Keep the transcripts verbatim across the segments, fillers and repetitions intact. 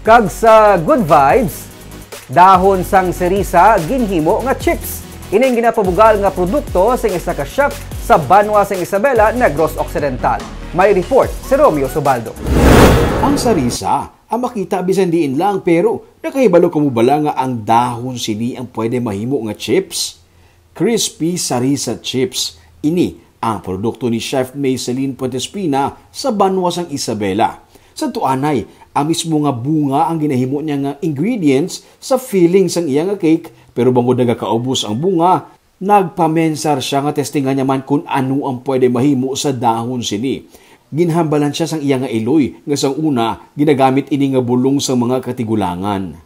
Kag sa Good Vibes, dahon sang sarisa ginhimo nga chips. Ining ginapabugal nga produkto sing isa ka chef sa banwa sang Isabela, Negros Occidental. May report si Romeo Subaldo. Ang sarisa ang makita bisan diin lang, pero nakahibalo kamo bala nga ang dahon sini ang pwede mahimo nga chips? Crispy Sarisa Chips. Ini ang produkto ni Chef Mayceline Puentespina sa banwa sang Isabela. Sa tuanay, ang mismo nga bunga ang ginahimo niya nga ingredients sa filling sang iya nga cake, pero bangod nagakaubos ang bunga, nagpamensar siya nga testingan niya man kun ano ang pwede mahimo sa dahon sini. Ginhambalan siya sang iya nga iloy nga sang una ginagamit ini nga bulong sang mga katigulangan.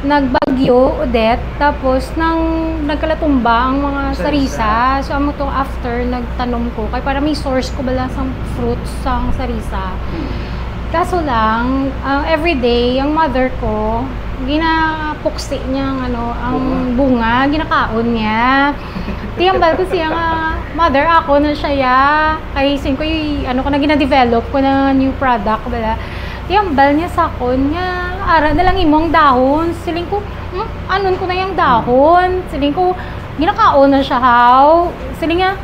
Nagbagyo, Odette, tapos nang nagkalatumba ang mga sarisa, so amo to after nagtanom ko, kay para may source ko bala sang fruits sang sarisa. Kaso lang, ah, everyday, ang mother ko, ginapuksi niya ang, ano, ang bunga, ginakaon niya. Tiyambal ko siya nga, "Mother, ako na siya, ya." Kay sin ko, y-, ano ko na, gina-develop ko na new product, bala. Tiyambal niya sa akon nga, "Ara na lang imong dahon." Siling ko, "Hmm? Anon ko na yang dahon?" Siling ko, "Ginakaon na siya, haw." Siling niya,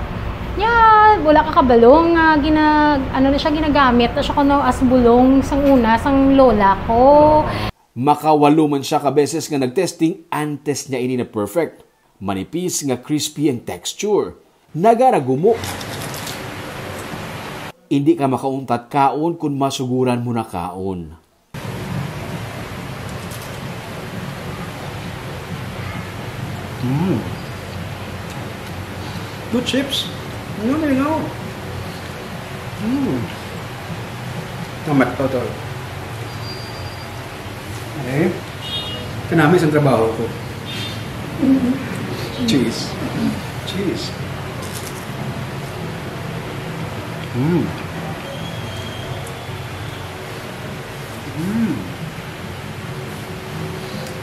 "Ya, wala ka kabalo nga gina-, ano na siya, ginagamit na siya kuno as bulong sang una, sang lola ko." Makawalo man siya ka beses nga nagtesting antes niya ini na perfect. Manipis nga crispy ang texture. Nagaragumo. Hindi ka makauntat kaon kung masuguran mo na kaon. Mm. Good chips. Ano na yun? Mm. Tamat to, tol. Okay. Kanami sa trabaho ko. Cheese. Cheese. Mm. Mm.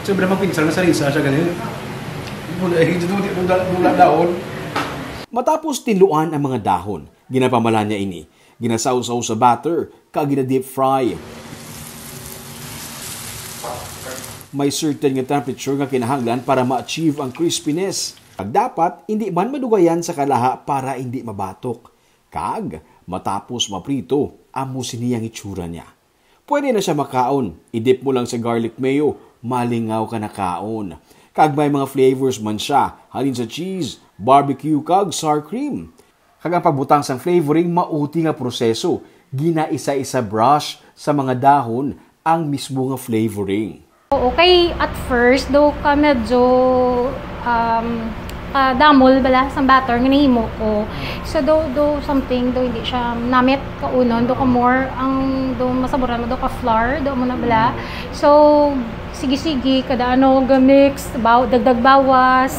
Sobra magpinsal na sa risa siya, ganun. Wala, eh, dito, wala, wala daon. Matapos tinluan ang mga dahon, ginapamalan niya ini. Ginasawsaw sa batter, kag gina-deep fry. May certain nga temperature nga kinahanglan para ma-achieve ang crispiness. Kag dapat, hindi man madugayan sa kalaha para hindi mabatok. Kag, matapos maprito, amo sini ang itsura niya. Pwede na siya makaon. I-dip mo lang sa garlic mayo, malingaw ka na kaon. Kag may mga flavors man siya, halin sa cheese, barbecue, kag sour cream. Kag ang pagbutang sang flavoring mauti nga proseso. Ginaisa-isa brush sa mga dahon ang mismo nga flavoring. Oo, kay at first, do ka medyo, um, kadamol bala sang batter nga nahimo ko. So, do, do something, do hindi siya namit kaunon, do ka more, ang do masaburan mo, do ka flour, do mo na bala. So, sige-sige, kada ano, ga-mix, baw-, dagdag bawas.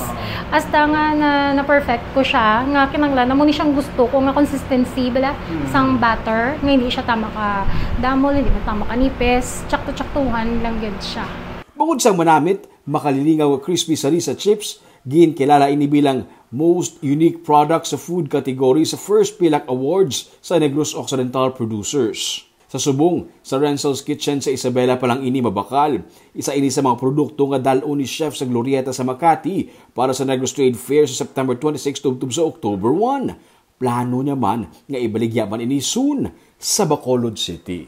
Hasta nga na, na-perfect ko siya, nga kinahanglan, amo ni siyang gusto ko nga consistency bala, sang batter, nga hindi siya tama ka damol, hindi man tama ka nipis, tsakto-tsaktuhan lang gyud siya. Bukod sang manamit, makalilingaw nga crispy sarisa chips, ginkilala ini bilang Most Unique Product sa food category sa first PILAC Awards sa Negros Occidental Producers. Sa subong, sa Renzel's Kitchen sa Isabela pa lang ini mabakal. Isa ini sa mga produkto nga dal-on ni chef sa Glorieta sa Makati para sa Negros Trade Fair sa September twenty-six tubtob sa October one. Plano niya man nga ibaligya man ini soon sa Bacolod City.